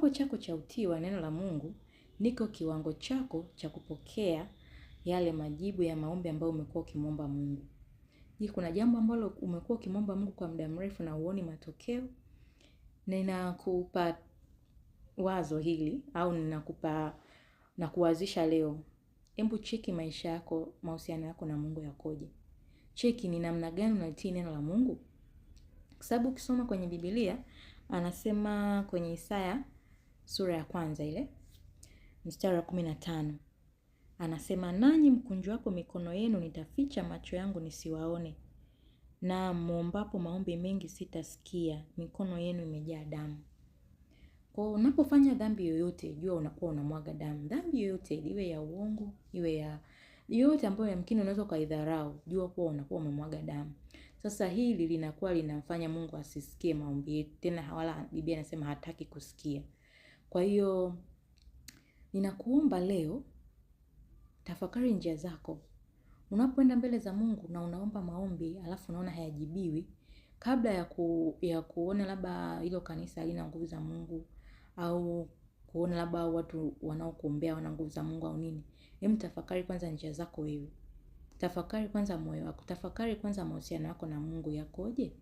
Kiwango chako cha utii wa neno la Mungu niko kiwango chako cha kupokea yale majibu ya maombi ambayo umekuwa ukimwomba Mungu. Je, kuna jambo ambalo umekuwa ukimwomba Mungu kwa muda mrefu na huoni matokeo? Ninakupa wazo hili au ninakupa na kuwazisha leo. Hebu cheki maisha yako, mahusiano yako na Mungu yakoje. Cheki ni namna gani unalitii neno la Mungu. Kwa sababu ukisoma kwenye Biblia anasema kwenye Isaya sura ya kwanza ile mstari wa 15 anasema, nanyi mkunjuapo mikono yenu nitaficha macho yangu nisiwaone, na muombapo maombi mengi sitasikia, mikono yenu imejaa damu. Kwa unapofanya dhambi yoyote, jua unakuwa unamwaga damu. Dhambi yoyote, iwe ya uongo, iwe ya yoyote ambayo yamkini unaweza ukaidharau, jua kuwa unakuwa umemwaga damu. Sasa hili linakuwa linamfanya Mungu asisikie maombi yetu tena, wala Biblia inasema hataki kusikia. Kwa hiyo ninakuomba leo, tafakari njia zako. Unapoenda mbele za Mungu na unaomba maombi alafu unaona hayajibiwi, kabla ya kuona labda hilo kanisa halina nguvu za Mungu au kuona labda watu wanaokuombea wana nguvu za Mungu au nini, hebu tafakari kwanza njia zako wewe. Tafakari kwanza moyo wako, tafakari kwanza mahusiano yako na Mungu yakoje.